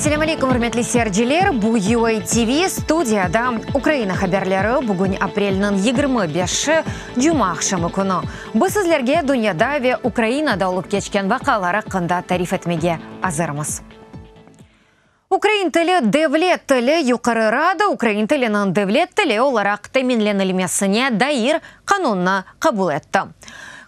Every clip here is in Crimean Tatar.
Esselâm aleykum, ürmetli seyirciler! Bu UA TV, studiyada Ukraina haberleri, bugün aprelniñ 25-i, cuma aqşamı künü. Biz sizlerge dünyada ve Ukrainada olıp keçken vaqialar aqqında tarif etmege azırmız. Ukrain tili, devlet tili, Yuqarı Rada ukrain tiliniñ devlet tili olaraq teminlenilmesine dair qanunnı qabul etti.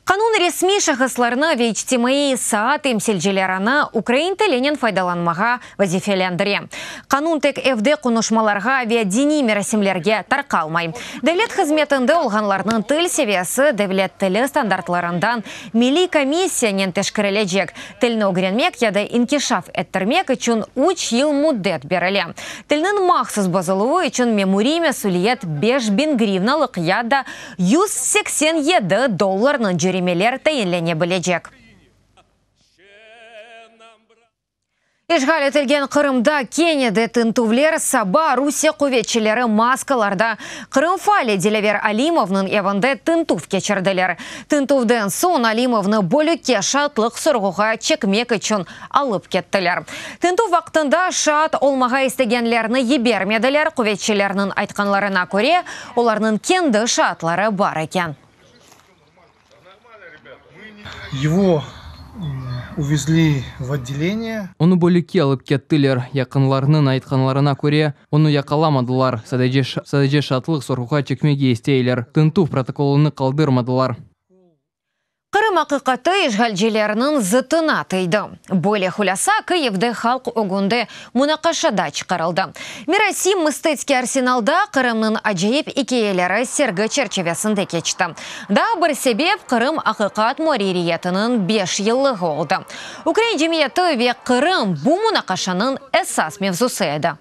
Qanun resmiy şahıslarnı ve içtimaiy saa temsilcilerini ukrain tilinen faydalanmağa vazifelendire. Qanun tek evde qonuşmalarğa ve diniy merasimlerge tarqalmay. Devlet hızmetinde olğanlarnıñ til seviyesi devlet tili standartlarından Milliy komissiyanen teşkerilecek. Tilni ögrenmek ya da inkişaf ettirmek içün üç yıl müddet berile. Tilniñ mahsus bozuluvı içün memuriy mesüliyet 5000 grivnalıq ya da 187 dollarnıñ cöremeler tayinlene bilecek. İşğal etilgen Qırımda kene de tintüvler, saba Rusiye quvetçileri maskalarda Qırım faali Dilâver Alimovnıñ evinde tintüv keçirdiler. Tintüvden soñ Alimovnı bölükke şaatlıq sorğuğa çekmek içün alıp kettiler. Tintüv vaqtında şaat olmağa istegenlerni yibermediler, quvetçilerniñ aytqanlarına köre, olarnıñ kendi şaatları bar eken. Ego uvezli v otdeleniye. Onı bölükke alıp kettiler. Yaqınlarınıñ aytqanlarına köre, onı yaqalamadılar, sadece sadece şaatlıq sorğuğa çekmege isteyler. Tintüv protokolını qaldırmadılar. Qırım aqiqatı işğalcilerniñ zıtına tıydı. Böyle hulâsa Kıyivde halq ögünde munaqaşada çıqarıldı. Merasim Mıstetskiy arsenalda Qırımnıñ acayip ikâyeleri sergi çerçivesinde keçti. Daa bir sebep Qırım aqiqat muarririyetiniñ beş yıllığı oldı. Ukrain cemiyeti ve Qırım bu munaqaşanıñ esas mevzusı edi.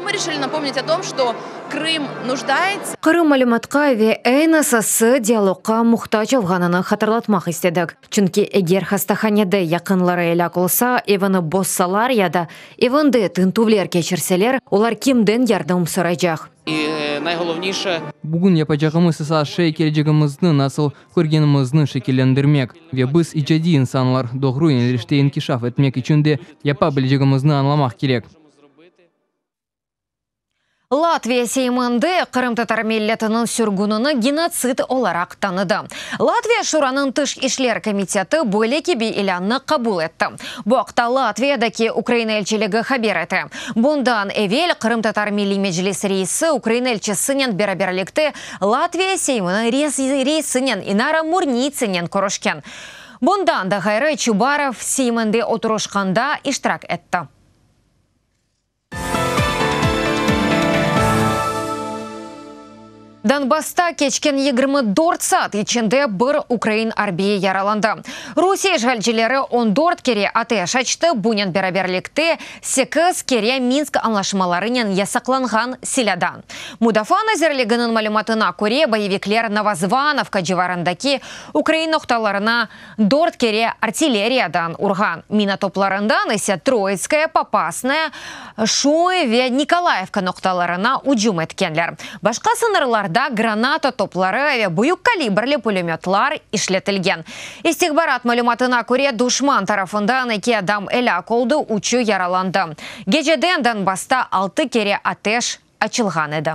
Мы решили напомнить о том, что Крым нуждается. Qırım malümatqa ve eñ esası dialogqa muhtac olğanını hatırlatmaq istedik. Çünki eger hastahanede yaqınları elâk olsa, evini bozsalar ya da evinde tintüvler keçirseler, olar kimden yardım soraycaq? Bugün yapacağımız esas şey kelecegimizni nasıl körgenimizni şekillendirmek. Ve biz, icadiy insanlar, doğru yönelişte inkişaf etmek içün de yapa bilecegimizni añlamaq kerek. Latviya Seyminde qırımtatar milletiniñ sürgünini genotsid olaraq tanıdı. Latviya Şuranıñ tış işler komiteti böyle kibi ilânnı qabul etti. Bu aqta Latviyadaki Ukraina elçiligi haber ete. Bundan evel Qırımtatar Milliy Meclis reisi Ukraina elçisinen beraberlikte Latviya Seyminiñ reisinen İnara Murnitsenen körüşken. Bundan da ğayrı, Çubarov Seyminde oturışqanda iştirak etti. Donbassta keçken 24 saat içinde bir ukrain arbiyi yaralandı. Rusiye işğalcileri 14 kere ateş açtı, bunen beraberlikte sekiz kere Minsk añlaşmalarınen yasaqlanğan silâdan. Mudafaa nazirliginiñ malümatına köre, boyevikler Novozvanovka civarındaki ukrain noqtalarına dört kere artilleriyadan urğan, mina toplarından ise Troitskaya, Popasnaya, Şumı ve Nikolayevka noqtalarına ücüm etkenler. Başqa sıñırlarda granata topları ve büyük kalibrli pulemötlar işletilgen. İstihbarat malümatına köre, duşman tarafından eki adam elâk oldı, üçü yaralandı. Geceden Donbassta altı kere ateş açılğan edi.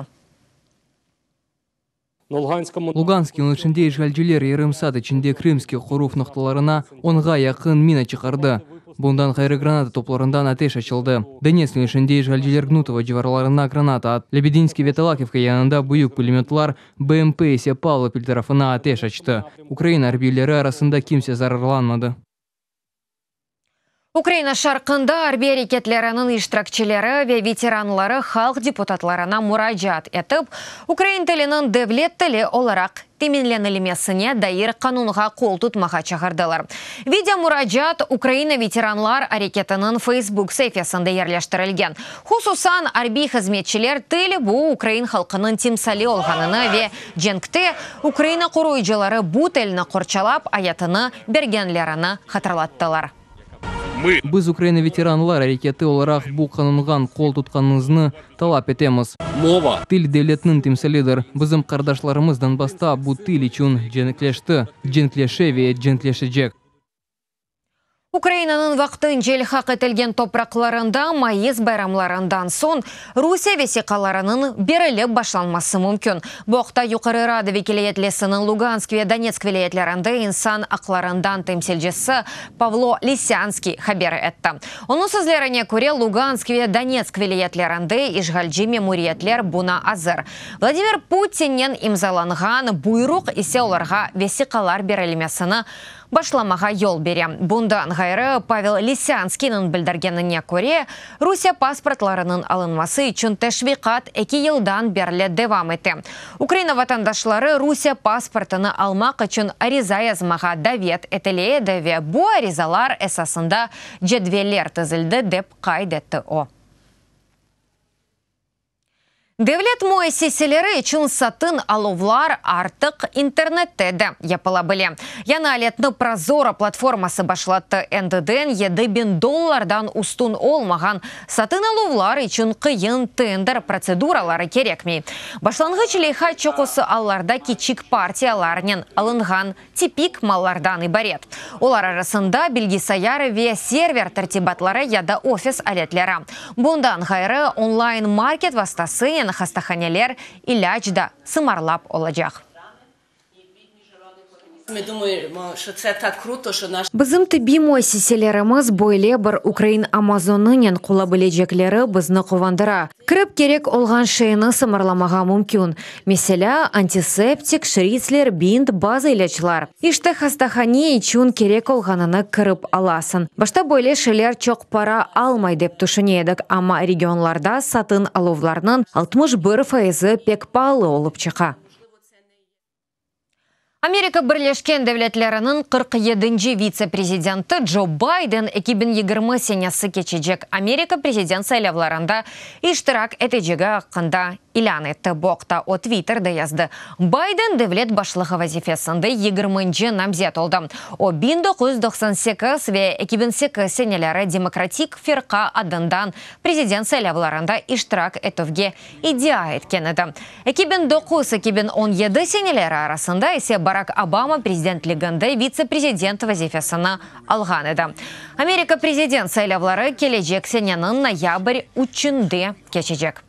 Lugansk yönelişinde işğalciler yarım saat içinde Krımskiy qoruv noqtalarına onğa yaqın mina çıqardı. Bundan ğayrı granata toplarından ateş açıldı. Donetsk yönelişinde işğalciler Gnutovo civarlarına granata attı. Lebedinskiy ve Talakivka yanında büyük pulemötlar, BMP ise Pavlopil tarafına ateş açtı. Ukraina arbiyleri arasında kimse zararlanmadı. Ukraina şarqında arbiy areketleriniñ iştirakçileri ve veteranları halq deputatlarına muracaat etip, ukrain tiliniñ devlet tili olaraq teminlenilmesine dair qanunğa qol tutmağa çağırdılar. Video muracaat Ukraina veteranlar areketiniñ Facebook saifesinde yerleştirilgen. Hususan, arbiy hızmetçiler til bu ukrain halqınıñ timsali olğanını ve cenkte Ukraina qoruyıcıları bu tilni qorçalap ayatını bergenlerini hatırlattılar. Biz Ukraina veteranlar areketi olaraq bu qanunğan qol tutqanıñıznı talap etemiz. Til devletniñ timsalidir. Bizim qardaşlarımız Donbassta bu til içün cenkleşti, cenkleşe ve cenkleşecek. Ukrainanıñ vaqtınca ilhaq etilgen topraqlarında mayıs bayramlarından soñ Rusiye vesiqalarınıñ berilip başlanması mümkün. Bu aqta Yuqarı Rada vekiliyetlisiniñ Lugansk ve Donetsk vilâyetlerinde insan aqlarından temsilcisi Pavlo Lisânskiy haber etti. Onıñ sözlerine köre, Lugansk ve Donetsk vilâyetlerinde işğalci memuriyetler buña azır. Vladimir Putinnen imzalanğan buyruq ise olarğa vesiqalar berilmesini başlamağa yol bere. Bundan ğayrı, Pavel Lisânskiyniñ bildirgenine köre, Rusiye pasportlarınıñ alınması içün teşviqat eki yıldan berli devam ete. Ukraina vatandaşları Rusiye pasportını almaq içün ariza yazmağa davet etile edi ve bu arizalar esasında cedveller tizildi, dep qayd etti o. Devlet müessiseleri içün satın aluvlar artıq internette de yapıla bile. Yañı aletni ProZorro platforması başlattı. Endiden 7000 dollardan üstün olmağan satın aluvlar içün qıyın tender protseduraları kerekmey. Başlanğıç leyha çoqusı allarda kiçik partiyalarnen alınğan tipik mallardan ibaret. Olar arasında bilgisayar ve server tertibatları ya da ofis aletleri. Bundan ğayrı, online market vastasınen hastahaneler ilâc da sımarlap olacaq. Bizim tibbiy müessiselerimiz böyle bir ukrain Amazonınen qula bilecekleri bizni quvandıra. Kirip kerek olğan şeyni sımarlamağa mümkün, meselâ, antiseptik, şritsler, bint, bazı ilâclar. İşte, hastahane içün kerek olğanını kirip alasıñ. Başta böyle şeyler çoq para almay dep tüşüne edik, amma regionlarda satın aluvlarnıñ 61 faizi pek paalı olıp çıqa. Amerika Birleşken Devletleriniñ 47-nci vitse-prezidenti Co Bayden 2020 senesi keçecek Amerika prezident saylavlarında iştirak etecegi aqqında ilân etti. Bu aqta o Twitterde yazdı. Bayden devlet başlığı vazifesinde yigirminci namzet oldı. O, 1998 ve 2008 seneleri Demokratik firqa adından prezident saylavlarında iştirak etüvge iddia etken edi. 2009, 2017 seneleri arasında ise Barak Obama prezidentliginde vitse-prezident vazifesini alğan edi. Amerika prezident saylavları kelecek seneniñ noyabr üçünde keçecek.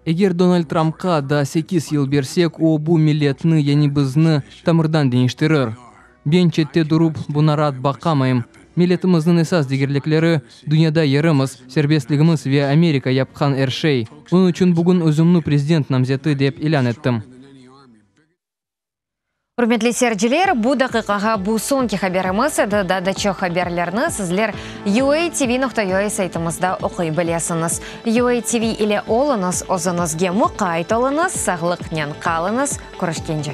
Eger Donald Trumpqa daa sekiz yıl bersek, o, bu milletni, yani bizni, tamırdan deñiştirir. Ben çette durup, buna raat baqamayım. Milletimizniñ esas degerlikleri, dünyada yerimiz, serbestligimiz ve Amerika yapqan er şey. Onıñ içün bugün özümni prezident namzeti dep ilân ettim. Ürmetli seyirciler, bu daqiqağa bu soñki haberimiz edi. Daa da çoq haberlerni sizler UATV.UA saytımızda oquy bilesiñiz. UATV ile oluñız, özüñizge muqayt oluñız, sağlıqnen qalıñız, körüşkence.